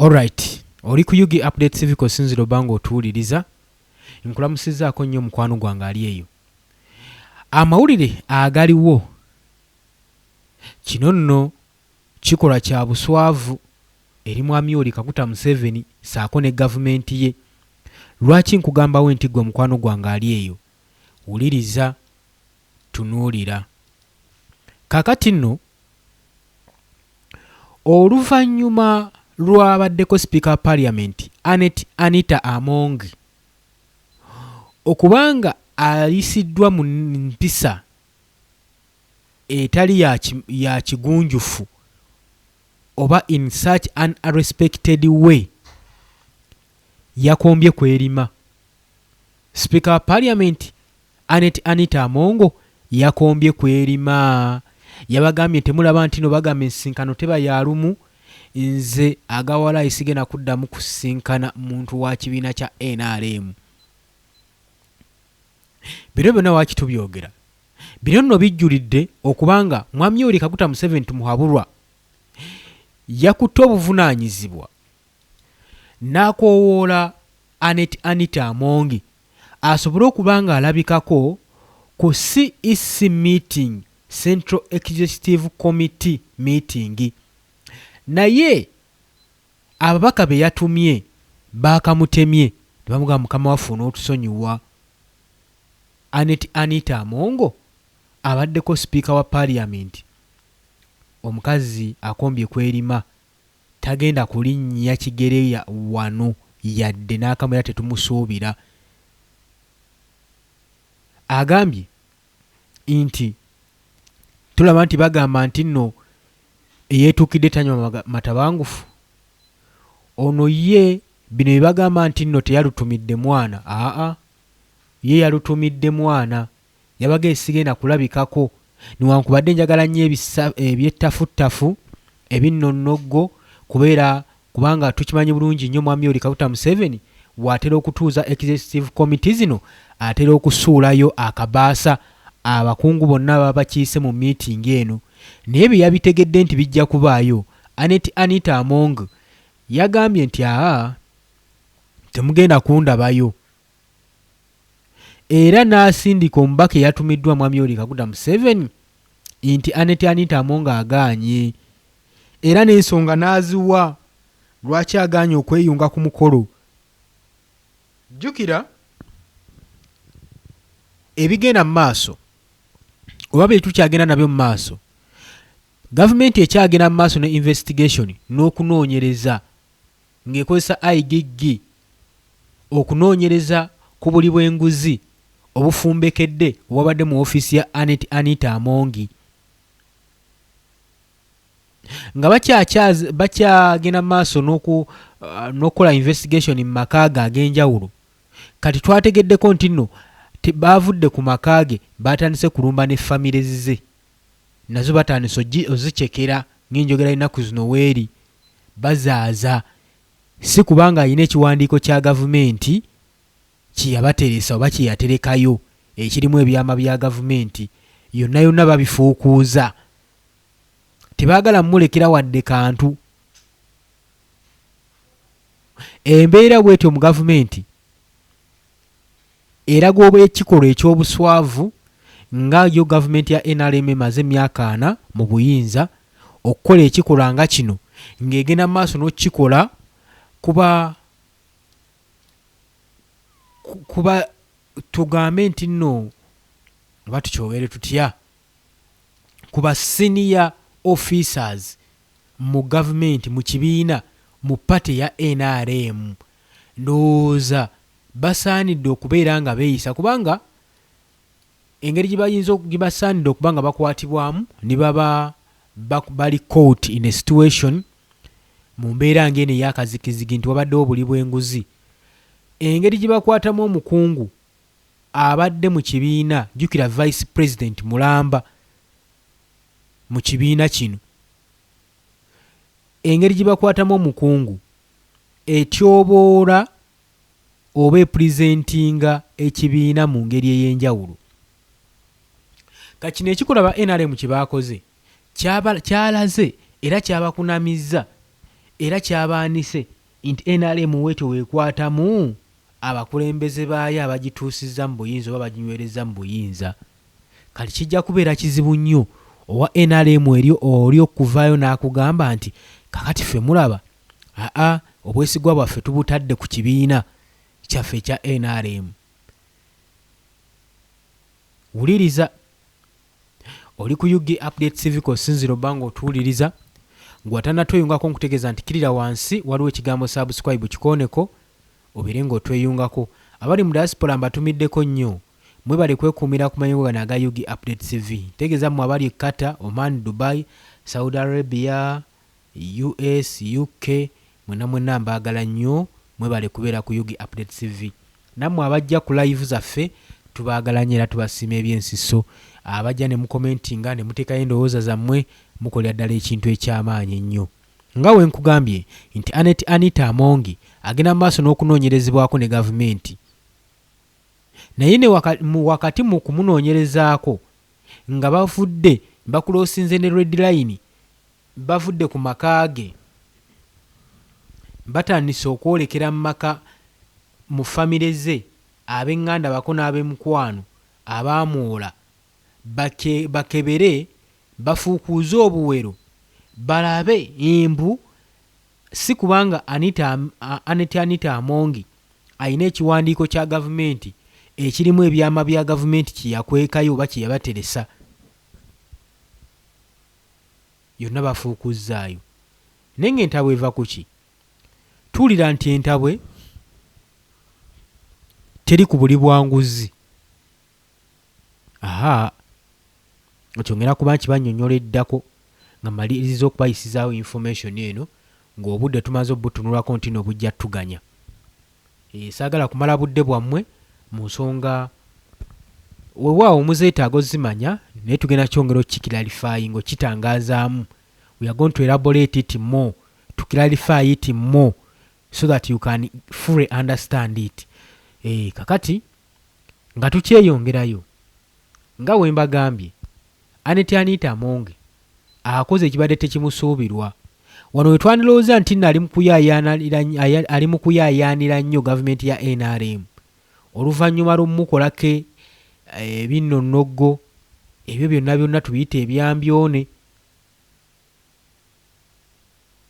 Alright, oli ku UG Update TV kosinzira oba nga otuwuliriza. Nkulamusizzaako nnyo mukwano gwange ali eyo. Amawulire agaliwo kino nno kikolwa kya buswavu eri Mwami Yoweri Kaguta Museveni ssaako ne gavumenti ye. Lwaki nkugambawo nti ggwe mukwano gwange ali eyo? Wuliriza, tunuulira. Kaakati nno oluvannyuma lw'abaddeko sipiika wa parliament Annet Anita Among okuba nga ayisiddwa mu mpisa etali ya kigunjufu oba in such an unrespected way yakombye kwerima. Sipiika wa parliament Annet Anita Amongo yakombye kwerima. Yabagambye temulaba ntino bagamba ensisinkano teba ya lumu, nze agawalayi sigenda kuddamu kusisinkana muntu wa kibiina kya nrm. Bino byonna waki tubyogera? Bino nno bijjulidde okuba nga Mwami Yoweri Kaguta Museveni Tumuhaburwa yakutte obuvunaanyizibwa n'akoowoola Annet Anita Amongi asobole okuba ng'alabikako ku CEC meeting, Central Executive Committee meeting, naye ababaka be yatumye baakamutemye ne bamugamba mukama waffe onootusonyiwa. Annet Anita Amongo abaddeko sipiika wa parliament omukazi akombye kwerima tagenda kulinnya kigere wano yadde n'akamu era tetumusuubira. Agambye nti tulaba nti bagamba nti nno eyeetuukidde tanywa matabangufu. Ono ye bino bye bagamba nti nno teyalutumidde mwana, aa ye yalutumidde mwana. Yabagambye sigenda kulabikako newankubadde njagala nnyo ebyettafuttafu ebinnonnoggo kubeera kubanga tukimanyi bulungi nnyo Mwami Yoweri Kaguta Museveni bw'atera okutuuza Executive Committee zino atera okusuulayo akabaasa abakungu bonna ababa bakiise mu meeting eno naye bye yabitegedde nti bijja kubaayo Annet Anita Among yagambye nti aa temugenda kundabayo era n'asindika omubaka eyatumiddwa Mwami Yoweri Kaguta Museveni nti Annet Anita Among agaanye era n'ensonga n'aziwa lwaki agaanye okweyunga ku mukolo. Jjukira ebigenda mu maaso oba bye tukyagenda nabyo mu maaso, gavumenti ekyagenda mu maaso ne investigation n'okunoonyereza ng'ekozesa IGG okunoonyereza ku buli bw'enguzi obufumbekedde obwabadde mu ofiisi ya Annet Anita Amongi. Nga bakyagenda mu maaso n'okukola investigation mu maka ge ag'enjawulo, kati twategeddeko nti nno baavudde ku maka ge baatandise kulumba ne famire ze nazo batandise ozicekera ng'enjogera y'ennaku zino weeri bazaaza si kubanga alina ekiwandiiko kya gavumenti kye yabateresa oba kye yaterekayo ekirimu ebyama bya gavumenti yonna yonna babifuukuuza tebaagala mumulekera wadde kantu. Embeera bw'etyo mu gavumenti eraga obw'ekikolwa eky'obuswavu nga yo gavumenti ya nrm emaze emyaka ana mu buyinza okukola ekikolwa nga kino ng'egenda mu maaso n'okukikola kuba kuba tugambe nti nno oba tukyogere tutya ku ba senior officers mu gavumenti mu kibiina mu party ya nrm ndowooza basaanidde okubeera nga beeyisa kubanga engeri gye bayinza gye basaanidde okuba nga bakwatibwamu ne baba bali caught in a situation mu mbeera ng'eno ey'akazikizigi nti wabaddewo obuli bw'enguzi engeri gye bakwatamu omukungu abadde mu kibiina jjukira vice president mulamba mu kibiina kino engeri gye bakwatamu omukungu etyoboola oba epulizentinga ekibiina mu ngeri ey'enjawulo. Ka kino ekikolwa ba nrm kye baakoze kyalaze era kyabakunamizza Era kyabaanise nti nrm wetyo weekwatamu abakulembeze baayo abagituusizza mu buyinza oba baginywerezza mu buyinza. Kati kijja kubeera kizibu nnyo owa nrm eri oli okuvaayo n'akugamba nti kakati ffe mulaba aa obwesigwa bwaffe tubutadde ku kibiina kyaffe ekya nrm. Wuliriza. Oli ku Ug Update TV kw'osinziira obba ng'otuwuliriza. Ggwe atannatweyungako nkutegeeza nti kkirira wansi waliwo ekigambo subscribe kikooneko obeere ng'otweyungako. Abali mu diaspora mbatumiddeko nnyo. Mwebale kwekuumira ku mayengo gano aga Ug Update TV. Ntegeeza mmwe abali e Qatar, Oman, Dubai, Saudi Arabia, US, UK mwena mwena mbaagala nnyo mwebale kubeera ku Ug Update TV. Nammwe abajja ku live zaffe tubaagala nnyo era tubasiima ebyensisso. Abajja ne mukomentinga ne muteekayo endowooza zammwe mukolera ddala ekintu eky'amaanyi ennyo. Nga we nkugambye nti Annet Anita Amongi agenda mu maaso n'okunoonyerezebwako ne gavumenti naye ne wakati mu kumunoonyerezaako nga bavudde bakuloosinze ne red line Bavudde ku maka ge batandise okwolekera mu maka mu famire ze, ab'enganda bako n'abemikwano abaamwola bakebere bafuukuuze obuwero balabe mbu si kubanga Anita Annet Anita Amongi alina ekiwandiiko kya gavumenti ekirimu ebyama bya gavumenti kye yakwekayo oba kye yabateresa. Yonna bafuukuzzaayo. Naye nga entabwe eva ku ki? Tuwulira nti entabwe teri ku buli bwa nguzi. Ahaa. Ekyo ngenda kuba nkibannyonnyola eddako nga mmalirizza okubayisizaawo information eno ng'obudde tumaze obutunulako nti no bujja tuganya. Eeh saagala kumala budde bwammwe mu nsonga wewaawo muzeetaaga ozimanya naye tugenda kyongera okukiklarifyinga okukitangazaamu we are going to elaborate it more to clarify it more so that you can fully understand it eeh kakati nga tukyeyongerayo nga wembagambye Annet Anita Among akoze ekibadde tekimusuubirwa. Wano we twandilowooza nti nno ali mu kuyaayaanira nnyo gavumenti ya nrm oluvannyuma lw'omukolako ebinnonnoggo ebyo byonna byonna tubiyite ebyambyone.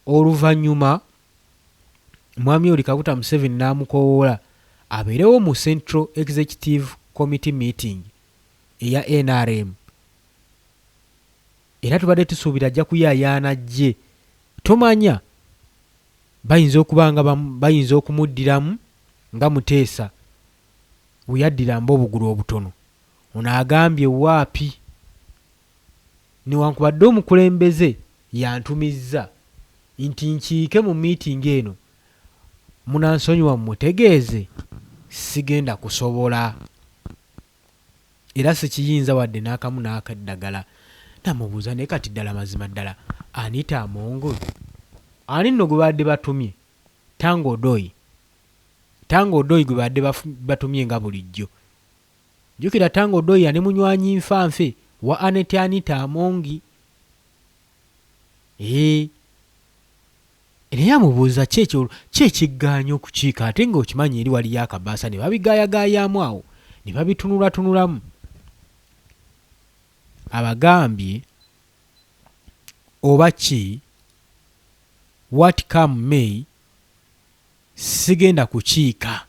Oluvannyuma Mwami Yoweri Kaguta Museveni n'amukoowoola abeerewo mu Central Executive Committee meeting eya nrm. Era tubadde tusuubira ajja kuyaayaana ajje. Tomanya, bayinza okuba nga bayinza okumuddiramu nga Muteesa bwe yaddira mba obugulu obutono. Ono agambye waapi newankubadde omukulembeze yantumizza nti nkiike mu miitingi eno munansonyiwa mmutegeeze sigenda kusobola. Era sikiyinza wadde n'akamu n'akaddagala. Namubuuza, Naye kati ddala mazima ddala Anita Among? Ani nno gwe babadde batumye? Tanga Odoi. Tanga Odoi gwe babadde batumye nga bulijjo. Jjukira Tanga Odoi ani munywanyi nfanfe wa Annet Anita Among. Eeh. Naye amubuuza ki ekyo ki ekiggaanya okukiika ate nga okimanyi eri waliyo akabaasa ne babigaayagaayaamu awo ne babitunulatunulamu. Abagambye oba ki what come may sigenda kukiika.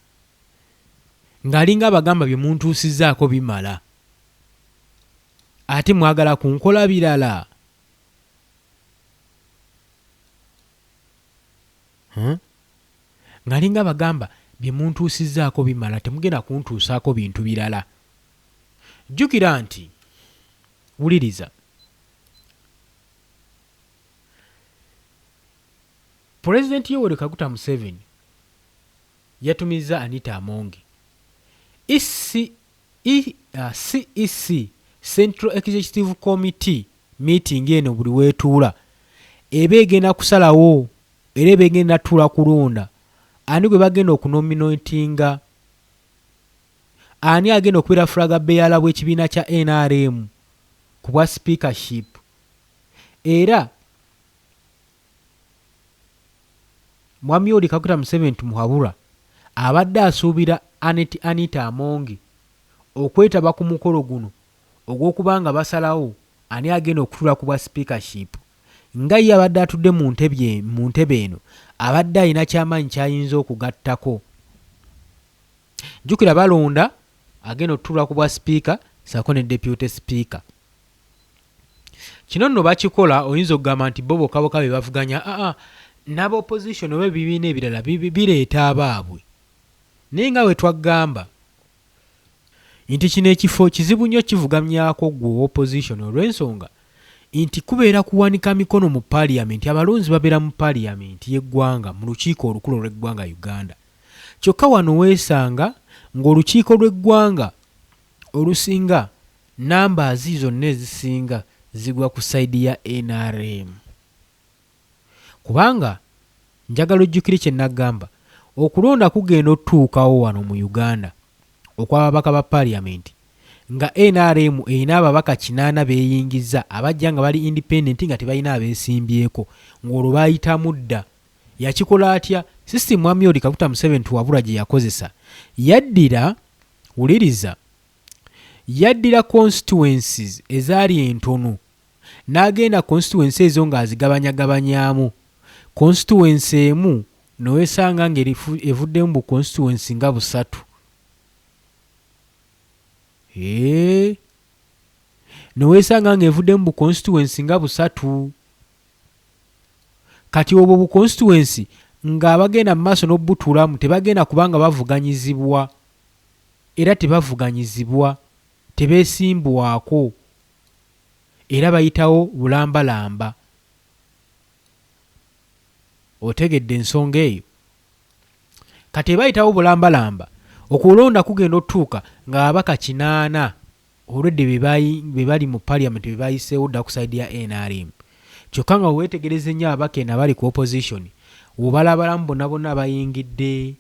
Ng'alinga abagamba bye muntuusizzaako bimala ate mwagala kunkola birala? Huh? Ng'alinga abagamba bye muntuusizzaako bimala temugenda kuntuusaako bintu birala. Jjukira nti, wuliriza, Pulezidenti Yoweri Kaguta Museveni yatumizza Anita Amongi, EC, E, uh, CEC, Central Executive Committee, Meeting eno buli wetuula eba egenda kusalawo era eba egenda tuula kulonda ani gwebagenda okunominatinga, ani agenda okubeera flag bearer w'ekibiina kya nrm ku bwa speakership era. Mwami Yoweri Kaguta Museveni Tumuhabura abadde asuubira Annet Anita Amongi okwetaba ku mukolo guno ogw'okuba nga basalawo ani agenda okutuula ku bwa speakership nga ye abadde atudde mu ntebe mu ntebe eno abadde alina kyamaanyi ky'ayinza okugattako. Jjukira balonda agenda okutuula ku bwa sipiika ssaako ne deputy sipiika. Kino nno bakikola oyinza okugamba nti bo bokka bokka be bavuganya aa n'aba opposition oba ebibiina ebirala bireeta abaabwe naye nga bwe twaggamba nti kino ekifo kizibu nnyo kivugamyako ggwe owa opposition olw'ensonga nti kubeera kuwanika mikono mu parliament abalonzi babeera mu parliament y'eggwanga mu lukiiko olukulu olw'eggwanga Uganda Kyokka wano weesanga ng'olukiiko lw'eggwanga olusinga numbers zonna ezisinga zigwa ku side ya nrm. Kubanga njagala ojjukire kye naggamba, okulonda kugenda otuukawo wano mu Uganda okw'ababaka ba parliament nga nrm erina ababaka kinaana beeyingizza abajja nga bali independent nga tebalina abeesimbyeko ng'olwo baayitamu dda. Yakikola atya? System Mwami Yoweri Kaguta Museveni Tuwabura gye yakozesa, yaddira, wuliriza, yaddira constituencies ezaali entono n'agenda constituency ezo ng'azigabanyagabanyaamu. Constituency emu ne weesanga ng'evuddemu bu constituency nga busatu. Eeh. Ne weesanga ng'evuddemu bu constituency nga busatu. Kati obwo bu constituency nga abagenda mu maaso n'obutuulamu tebagenda kuba nga bavuganyizibwa era tebavuganyizibwa, tebeesimbwako era bayitawo bulambalamba. Otegedde ensonga eyo? Kati ebayitawo bulambalamba, okulonda kugenda otutuuka nga ababaka kinaana Already bebali mu parliament bebayiseewo dda ku side ya nrm kyokka nga wewetegereza ennyo ababaka eno abali ku opposition wobalabalamu bonna bonna abayingidde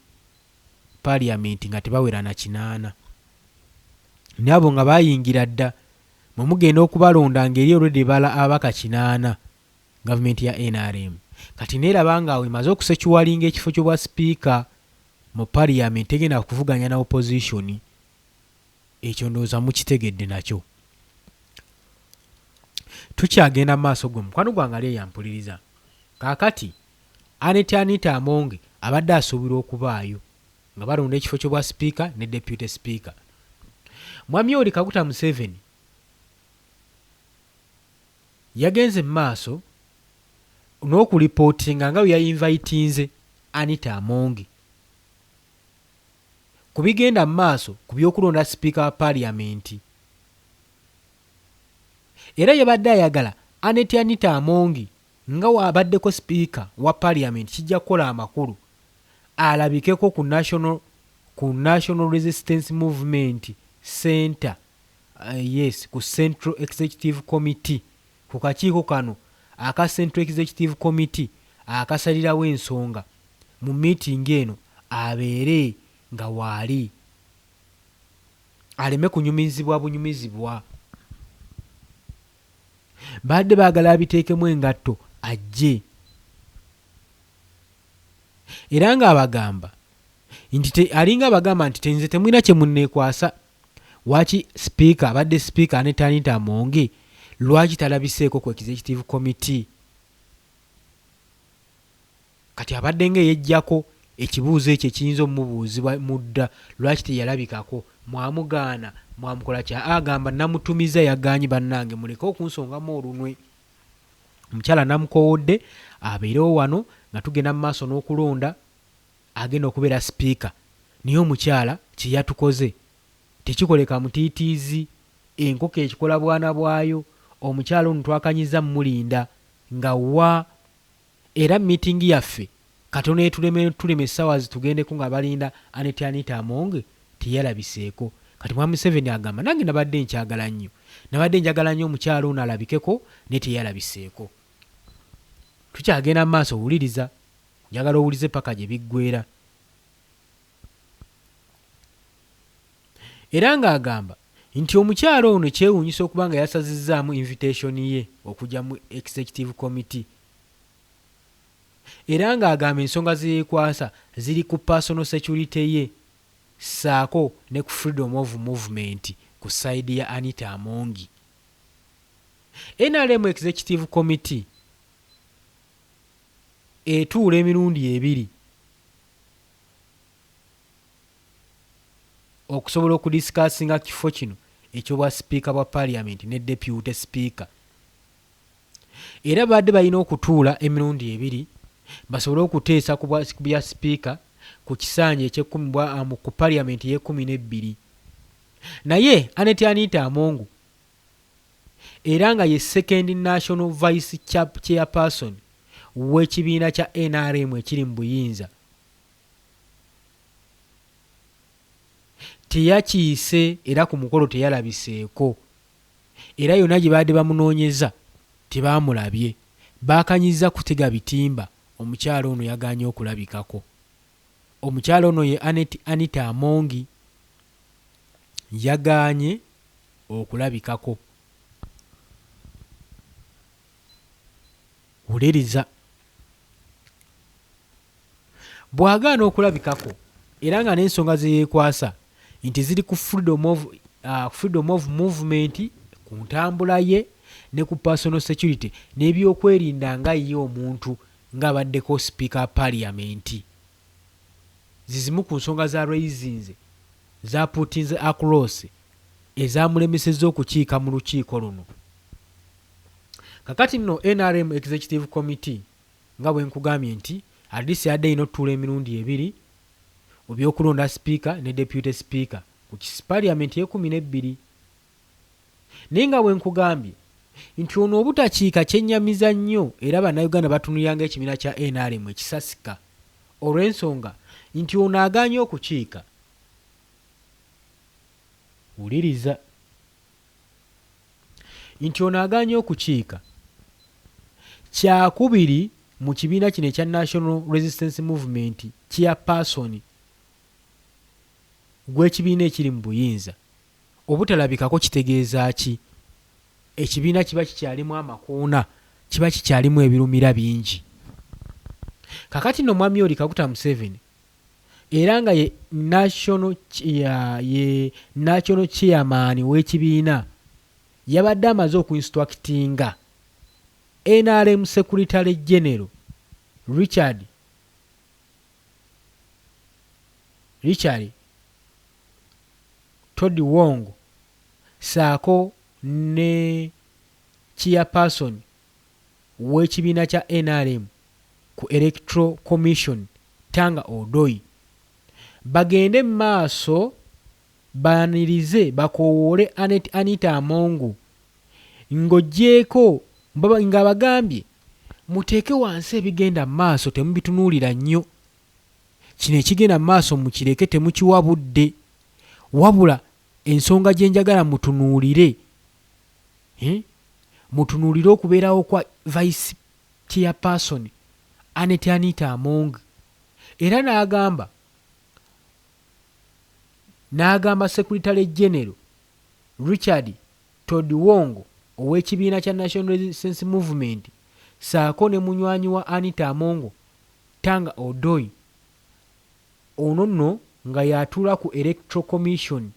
parliament nga tebawera na kinaana naye abo nga bayingira dda mwe mugenda okubalonda nga eri already bala ababaka kinaana gavumenti ya nrm kati neraba nga awo emaze okusecuwalinga ekifo kyobwa sipiika mu parliament tegenda kuvuganya na opposition. Ekyo ndowooza mukitegedde nakyo. Tukyagenda mu maaso gwe mukwano gwange ali eyo ampuliriza. Kaakati, Annet Anita Among abadde asuubirwa okubaayo nga balonda ekifo ky'obwa sipiika ne deputy sipiika. Mwami Yoweri Kaguta Museveni yagenze mu maaso n'okulipootinga nga bwe yayinvayitinze Anita Among ku bigenda mu maaso ku by'okulonda sipiika wa parliament era yabadde ayagala Annet Anita Amongi nga abaddeko sipiika wa parliament kijja kukola amakulu alabikeko ku National ku National Resistance Movement Center yes ku Central Executive Committee ku kakiiko kano aka Central Executive Committee akasalirawo ensonga mu meeting eno abeere nga waali aleme kunyumizibwa bunyumizibwa. Baadde baagala abiteekemu engatto ajje era ng'abagamba nti te, alinga abagamba nti te nze temulina kye munneekwasa waaki sipiika abadde sipiika Annet Anita Amongi lwaki talabiseeko ku executive committee. Kati abadde nga eyeggyako ekibuuzo ekyo ekiyinza omubuuzibwa mu dda lwaki teyalabikako, mwamugaana, mwamukola ki? Agamba namutumizza yagaanyi bannange muleke okunsongamu olunwe. Omukyala namukoowodde abeerewo wano nga tugenda mu maaso n'okulonda agenda okubeera sipiika naye omukyala kye yatukoze tekikoleka mutiitiizi, enkoko ekikola bwana bwayo, omukyala ono twakanyizza mmulinda nga wa Era meeting yaffe katono etuleme tulema essawa zitugendeko nga balinda Annet Anita Among teyalabiseeko. Kati Mwami Museveni agamba nange nabadde nkyagala nnyo. Nabadde njagala nnyo omukyala ono alabikeko naye teyalabiseeko. Tukyagenda mu maaso wuliriza. Njagala owulize paka gye biggweera. Era nga agamba nti omukyala ono kyewuunyisa okuba nga yasazizzaamu invitation ye okujja mu executive committee. Era ng'agamba ensonga ze yeekwasa ziri ku personal security ye ssaako ne ku freedom of movement ku sayidi ya Anita Amongi. Nrm Executive Committee etuula emirundi ebiri okusobola okudisikasinga kifo kino eky'obwa sipiika bwa parliament ne deputy sipiika. Era babadde balina okutuula emirundi ebiri basobole okuteesa ku bya sipiika ku kisanja eky'ekkumi bwa ku parliament ey'ekkumi n'ebbiri. Naye Annet Anita Among era nga ye second national vice chairperson w'ekibiina kya nrm ekiri mu buyinza teyakiise era ku mukolo teyalabiseeko era yonna gye baadde bamunoonyeza tebaamulabye. Baakanyizza kutega bitimba omukyala ono yagaanye okulabikako. Omukyala ono ye Annet Anita Amongi yagaanye okulabikako. Wuliriza. Bw'agaana okulabikako era nga n'ensonga ze yeekwasa nti ziri ku freedom of, uh, freedom of movement ku ntambula ye ne ku personal security n'ebyokwerinda nga ye omuntu ng'abaddeko sipiika wa parliament zizimu ku nsonga za raisinze zaputinze across ezamulemesezza okukiika mu lukiiko luno. Kakati nno nrm Executive Committee nga bwe nkugambye nti at least yadde erina otutuula emirundi ebiri mu by'okulonda sipiika ne deputy sipiika ku parliament ey'ekumi n'ebbiri. Naye nga bwe nkugambye nti ono obutakiika kyennyamiza nnyo era Bannayuganda batunulira ng'ekibiina kya nrm ekisasika olw'ensonga nti ono agaanye okukiika. Wuliriza. Nti ono agaanye okukiika kyakubiri mu kibiina kino ekya National Resistance Movement Chairperson gw'ekibiina ekiri mu buyinza obutalabikako kitegeeza ki? Ekibiina kiba kikyalimu amakoona, kiba kikyalimu ebirumira bingi. Kakati nno Mwami Yoweri Kaguta Museveni era nga ye national, ye national chairman w'ekibiina yabadde amaze okuinstructinga NRM Secretary General Richard Richard Todwong saako ne chairperson w'ekibiina kya nrm ku Electoral Commission Tanga Odoi bagende mu maaso baanirize bakoowoole Annet Anita Among ng'oggyeeko ng'abagambye muteeke wansi ebigenda mu maaso temubitunuulira nnyo, kino ekigenda mu maaso mukireke temukiwa budde wabula ensonga gye njagala mutunuulire mutunuulire okubeerawo kwa Vice Chairperson Annet Anita Among era n'agamba n'agamba Secretary General Richard Todwong ow'ekibiina kya National Resistance Movement ssaako ne munywanyi wa Anita Among Tanga Odoi ono nno nga y'atuula ku Electoral Commission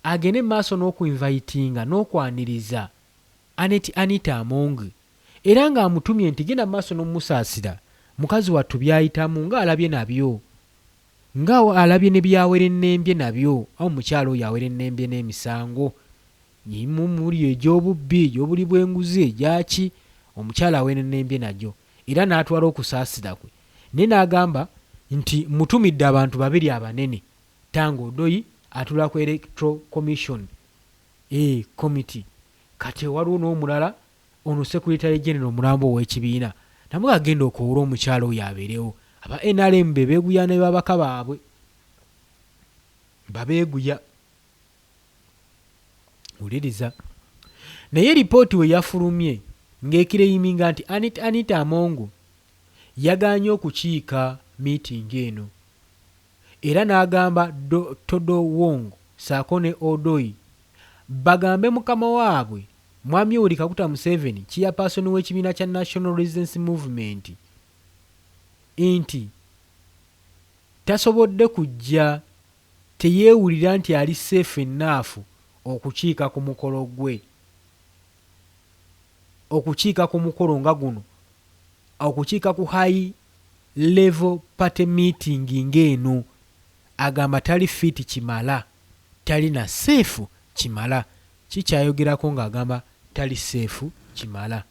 agende mu maaso n'okuinvitinga n'okwaniriza Annet Anita Among era ng'amutumye nti genda mu maaso n'omusaasira mukazi wattu by'ayitamu ng'alabye nabyo nga alabye ne by'awerennembye nabyo omukyala oyo awerennembye n'emisango nyimu muli egy'obubbi egy'obuli bw'enguzi egyaki omukyala awerennembye nagyo era n'atwala okusaasira kwe naye n'agamba nti mutumidde abantu babiri abanene Tanga Odoi atuula ku Electoral Commission e committee kati waliwo n'omulala ono Secretary General omulambo ow'ekibiina namwe agenda okowoola omukyala oyo abeerewo. Aba nrm be beeguya ne babaka baabwe babeeguya. Wuliriza. Naye lipooti we yafulumye ng'ekireyiminga nti Annet Anita Among yagaanye okukiika miitingi eno era n'agamba Todwong ssaako ne Odoi bagambe mukama waabwe Mwami Yoweri Kaguta Museveni Chairperson w'ekibiina kya National Resistance Movement nti tasobodde kujja teyeewulira nti ali safe enough okukiika ku mukolo gwe okukiika ku mukolo nga guno okukiika ku high level party meeting ng'eno agamba tali fit kimala tali na safe kimala kikyayogerako ng'agamba tali safe kimala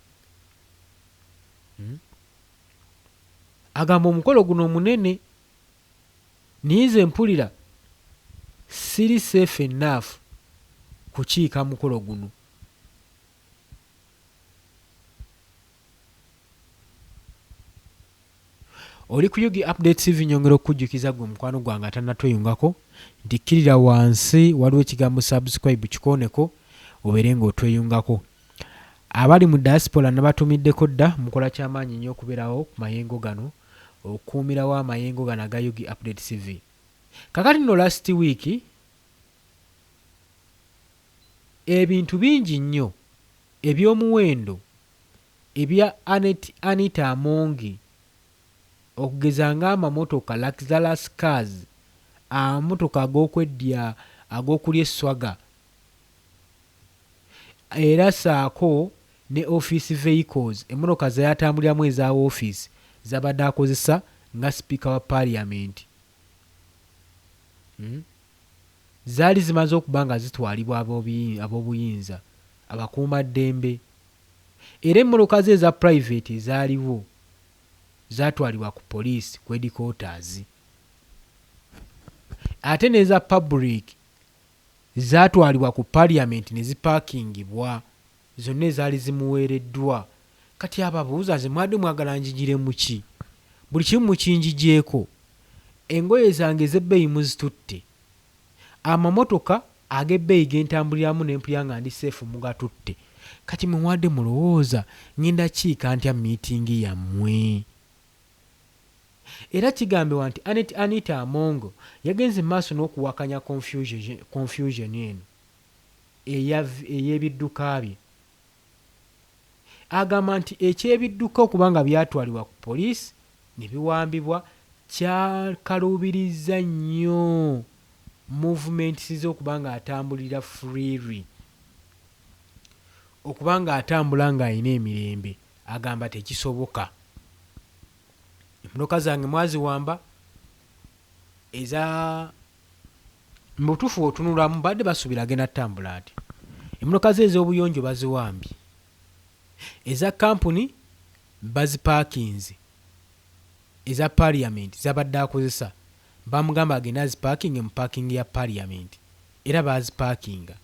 hmm? Agamba omukolo guno omunene naye nze mpulira siri safe enough kukiika mukolo guno. Oli ku Ug Updates TV nyongera okukujjukiza gwe mukwano gwange atanatweyungako nti kkirira wansi waliwo ekigambo subscribe kikooneko obeere ng'otweyungako. Abali mu diaspora nabatumiddeko dda mukola kyamaanyi nnyo okubeerawo ku mayengo gano okukuumirawo amayengo gano aga Ug Updates TV. Kakati nno last week ebintu bingi nnyo eby'omuwendo ebya Annet Anita Amongi okugeza ng'amamotoka luxurious cars, amamotoka ag'okweddya ag'okulya esswaga era ssaako ne office vehicles emmotoka z'atambuliramu eza woofiisi z'abadde akozesa nga sipiika wa parliament hmm? Zaali zimaze okuba nga zitwalibwa ab'obuyinza abakuumaddembe era emmotoka ze eza private ezaaliwo zaatwalibwa ku poliisi ku headquarters ate n'eza public zaatwalibwa ku parliament ne zipaakingibwa zonna ezaali zimuweereddwa. Kati ababuuza nze mwabadde mwagala njigire mu ki? Buli kimu mukinjigyeko. Engoye zange ez'ebbeeyi muzitutte. Amamotoka ag'ebbeeyi ge ntambuliramu ne mpulira nga ndi seefu mugatutte. Kati mwe mwabadde mulowooza ngenda kiika ntya miitingi yammwe? Era kigambibwa nti Annet Anita Among yagenze mu maaso n'okuwakanya confusion eno ey'ebidduka bye. Agamba nti eky'ebidduka okuba nga byatwalibwa ku poliisi ne biwambibwa kyakaluubirizza nnyo movements ze okuba ng'atambulira freely okuba ng'atambula ng'alina emirembe agamba tekisoboka. Emmotoka zange mwaziwamba eza mu butuufu bw'otunulamu badde basuubira agenda ttambula atya. Emmotoka ze ez'obuyonjo baziwambye, eza kkampuni bazipaakinze, eza parliament z'abadde akozesa baamugamba agende azipaakinge mu paakingi ya parliament era baazipaakinga.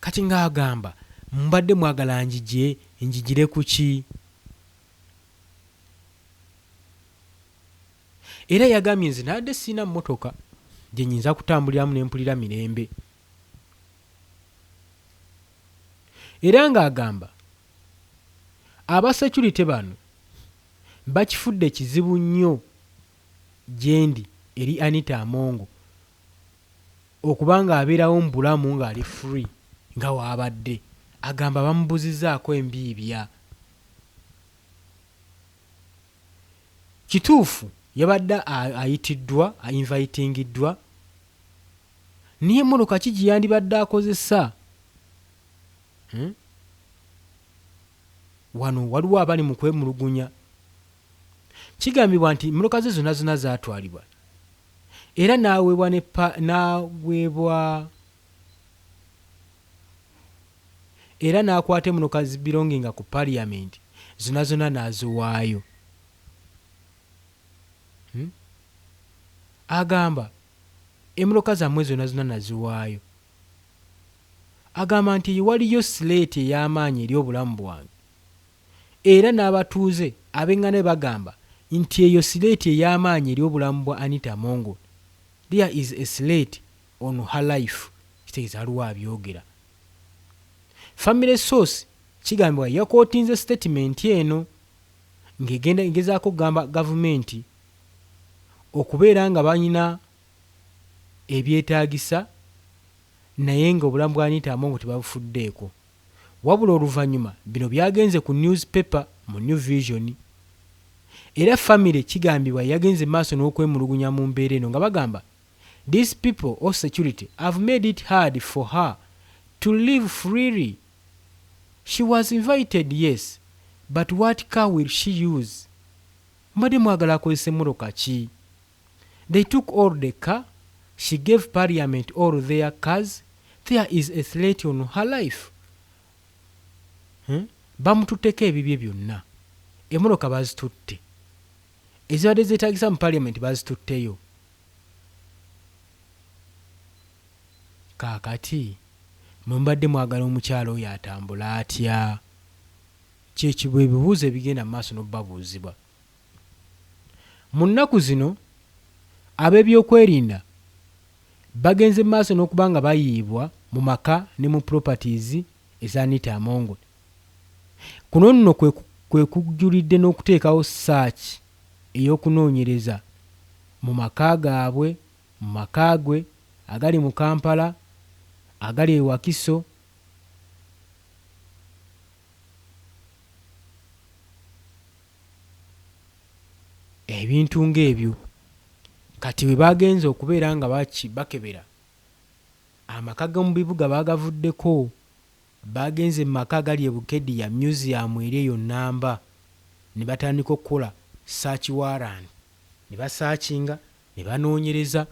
Kati ng'agamba mubadde mwagala njije njigire ku ki? Era yagambye nze nabadde sirina mmotoka gye nyinza kutambuliramu ne mpulira mirembe. Era ng'agamba aba securite bano bakifudde kizibu nnyo gyendi eri Anita Among okuba ng'abeerawo mu bulamu ng'ali free nga w'abadde. Agamba bamubuzizzaako embiibya. Kituufu yabadde ayitiddwa, a-invitingiddwa, naye mmotoka ki gye yandibadde akozesa? Hmm? Wano waliwo abali mu kwemulugunya. Kigambibwa nti mmotoka ze zonna zonna zaatwalibwa era n'aweebwa ne n'aweebwa era n'akwata emmotoka zi belonginga ku parliament zona zona n'aziwaayo. Hmm? Agamba emmotoka zammwe zona zona naziwaayo. Agamba nti waliyo sileeti ey'amaanyi eri obulamu bwange era n'abatuuze ab'enganda bagamba nti eyo sileeti ey'amaanyi eri obulamu bwa Anita Among. There is a threat on her life kitegeeza waliwo abyogera. Family source kigambibwa yakootinze sitatimenti eno ng'egenda egezaako okugamba gavumenti okubeera nga balina ebyetaagisa naye ng'obulamu bwa Anita Among tebabufuddeeko. Wabula oluvannyuma bino byagenze ku newspaper mu New Vision. Era famire kigambibwa yagenze maaso n'okwemulugunya mu mbeera eno nga bagamba These people or security have made it hard for her to live freely. She was invited yes, but what car will she use? Mbadde mwagala akozese mmotoka ki? They took all the car, she gave parliament all their cars, there is a threat on her life. Hmm? Bamututteko ebibye byonna. Emmotoka bazitutte. Ezibadde zeetagisa mu parliament bazitutteyo. Kaakati mwe mubadde mwagala omukyala oyo atambule atya? Kyekyo ebibuuzo ebigenda mu maaso n'obubabuuzibwa. Mu nnaku zino ab'ebyokwerinda bagenze mu maaso n'okuba nga bayiibwa mu maka ne mu properties eza Anita Among. Kuno nno kwe kujjulidde n'okuteekawo search ey'okunoonyereza mu maka gaabwe, mu maka gwe agali mu Kampala, agali e Wakiso, ebintu ng'ebyo. Kati bwe baagenze okubeera nga bakebera amaka g'omu bibuga baagavuddeko, baagenze mu maka agali e Bukedia museum eri eyo nnamba ne batandika okukola search warrant ne basaakinga ne banoonyereza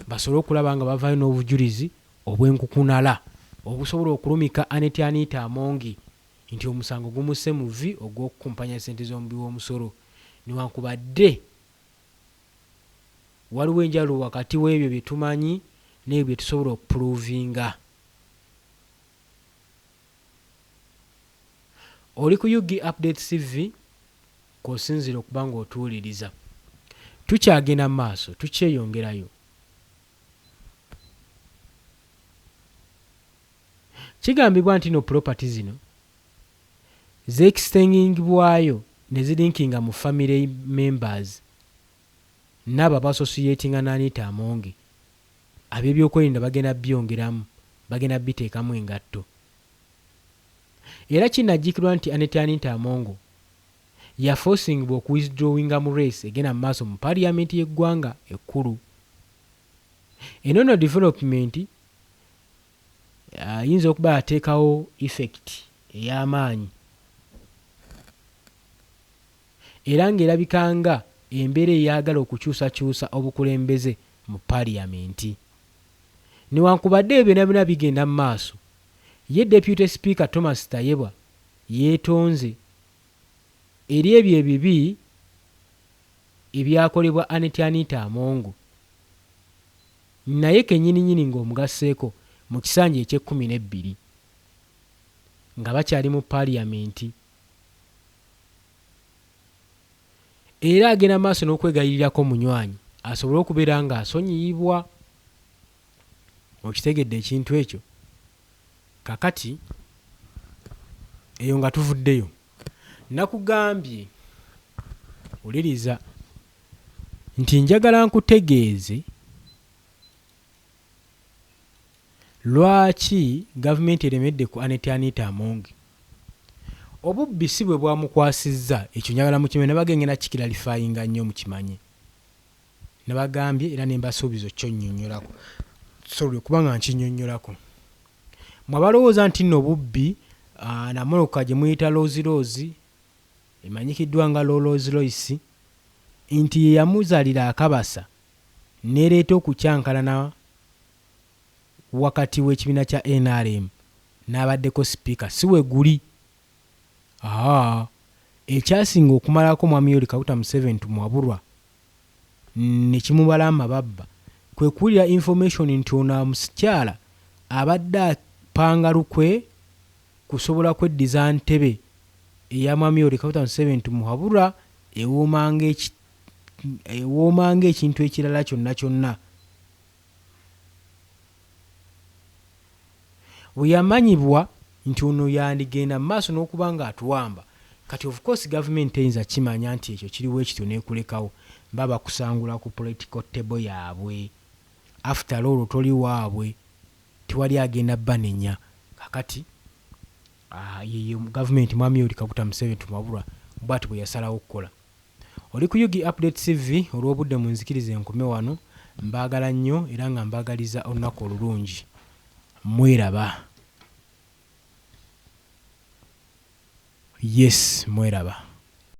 basobole okulaba nga bavaayo n'obujulizi obw'enkukunala obusobola okulumika Annet Anita Among nti omusango gumusse mu vvi ogw'okukumpanya ssente z'omuwi w'omusolo newankubadde waliwo enjawulo wakati w'ebyo bye tumanyi n'ebyo bye tusobola okupuluvinga. Oli ku UG Update TV kw'osinziira okuba ng'otuwuliriza. Tukyagenda mu maaso, tukyeyongerayo. Kigambibwa nti no property zino zeextendingibwayo ne zilinkinga mu family members n'abo abaassociatinga ne Anita Among. Ab'ebyokwerinda bagenda byongeramu, bagenda biteekamu engatto. Era kinajjukirwa nti Annet Anita Among yaforcingibwa okuwithdrawinga mu race egenda mu maaso mu parliament y'eggwanga ekkulu. Eno nno development ayinza okuba yateekawo effect ey'amaanyi era ng'erabika nga embeera eyagala okukyusakyusa obukulembeze mu parliament. Newankubadde ebyo byonna byonna bigenda mu maaso, ye Deputy Speaker Thomas Tayebwa yeetonze eri ebyo ebibi ebyakolebwa Annet Anita Among naye kennyininyini ng'omugasseeko mu kisanja eky'ekkumi n'ebbiri nga bakyali mu parliament. Era agenda maaso n'okwegayirirako munywanyi asobole okubeera ng'asonyiyibwa. Okitegedde ekintu ekyo? Kakati eyo nga tuvuddeyo. Nakugambye wuliriza nti njagala nkutegeeze lwaki gavumenti eremedde ku Annet Anita Among. Obubbi si bwe bwamukwasizza, ekyo njagala mukimanye nabagambye ngenda kukikiralifayinga nnyo mukimanye. Nabagambye era ne mbasuubiza okukyonnyonnyolako. Sorry okuba nga nkinnyonnyolako. Mwe abalowooza nti nno obubbi na mmotoka gye muyita Rolls Royce emanyikiddwa nga Rolls Royce nti ye yamuzaalira akabasa n'ereeta okukyankalana wakati w'ekibiina kya nrm n'abaddeko sipiika si we guli. Aa ekyasinga okumalako Mwami Yoweri Kaguta Museveni Tumuhaburwa ne kimubala amababba kwe kuwulira information nti ono omukyala abadde apanga lukwe kusobola kweddiza ntebe eya Mwami Yoweri Kaguta Museveni Tumuhaburwa ewooma ng'ekintu ekirala kyonna kyonna. Bwe yamanyibwa nti ono yandigenda mu maaso n'okuba ng'atuwamba, kati of course gavumenti teyinza kimanya nti ekyo kiriwo ekityo n'ekulekawo, baba bakusangula ku political table yaabwe. After all toli waabwe, tewali agenda banenya. Kakati Ah, ye gavumenti mwami Yoweri Kaguta Museveni Tumwabulwa bwati bwe yasalawo okukola. Oli ku Ug Update TV olw'obudde munzikirize nkome wano. Mbaagala nnyo era nga mbaagaliza olunaku olulungi. Mweraba. Yes, mweraba.